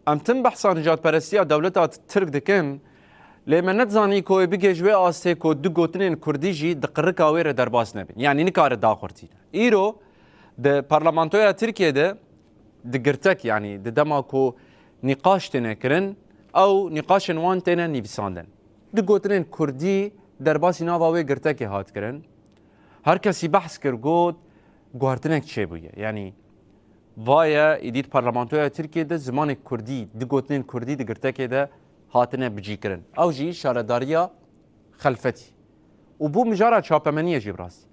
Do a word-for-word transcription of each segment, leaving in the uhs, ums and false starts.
Em tim behsa nijadperestiya dewleta Tirk dikin, lê me nedizanî ku wê bigê ji wê astê ku du gotinên kurdî jî di qirika wê re derbas nebin. Yanî nikare daxurtîne. Îro di parlamentoya Tirkiyê de di girtek, yanî di dema ku nîqaş têne kirin, ew nîqaşên wan têne nivîsandin. Du gotinên kurdî derbasî nava wê girtekê hat kirin. Her kesî behs kir, got, guhartinek çêbûye. Yanî, vaye, îdî di parlamentoya Tirkiyê de zimanê kurdî, du gotinên kurdî di girtekê de hatine bicîkirin. Ew jî şaredariya Xelfetî. Û bû mijara çapemeniyê jî bi rastî.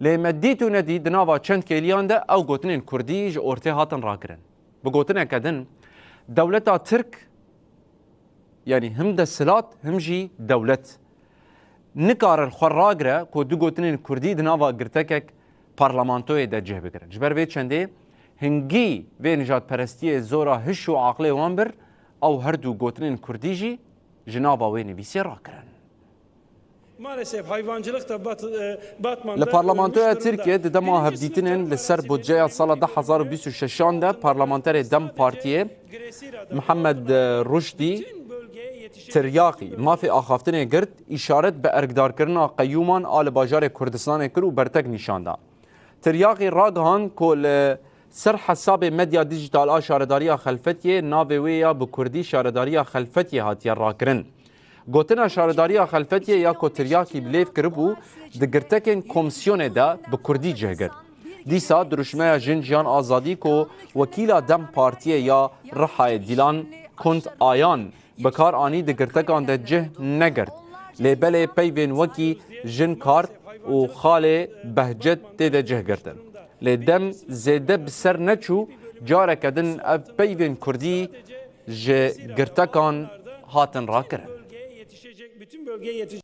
Lê me dît û nedît di nava çend kêliyan de ew gotinên kurdî ji ortê hatin rakirin. Bi gotineke din, dewleta Tirk, yanî him desthilat, him jî dewlet, nikarin xwe ragire ku du gotinên kurdî di nava girtekek parlamentoyê de cih bigirin. Ji ber vê çendê hingî vê nijadperestiyê zora hiş û aqilê wan bir, ew her du gotinên kurdî jî ji nava wê nivîsê rakirin. Maalesef hayvancılık da Batı, e, Batman'da Li parlamentoya ölmüş durumda. Tirkiye di dema Birinci hevdîtinên sınıf li ser öğrencileri budceya sala du hezar û bîst û şeşan de parlamenterê DEM Partiyê Mihemed, e, Ruşdî Tiryaqî mafê axaftinê girt, îşaret bi erkdarkirina qeyûman a li bajarê Kurdistanê kir û bertek nîşan da. Tiryaqî ragihand ku li ser hesabê medya dîjîtal a Şaredariya Xelfetiyê navê wê ya bi kurdî Şaredariya Xelfetiyê hatiye rakirin. Gotina Şaredariya Xelfetiyê ya ku Tiryaqî bi lêv kiribû, di girtekên komîsyonê de bi kurdî cih girt. Dîsa dirûşmeya Jin Jiyan Azadî ku wekîla DEM Partiyê ya Rihayê Dîlan Kunt Ayan bi kar anî, di girtekan de cih negirt. Lê belê peyvên wekî Jin Kart û Xalê Behcet tê de cih girtin. Lê DEM zêde bi ser neçû, careke din ev peyvên kurdî ji girtekan hatin rakirin. Bütün bölgeye yetecek.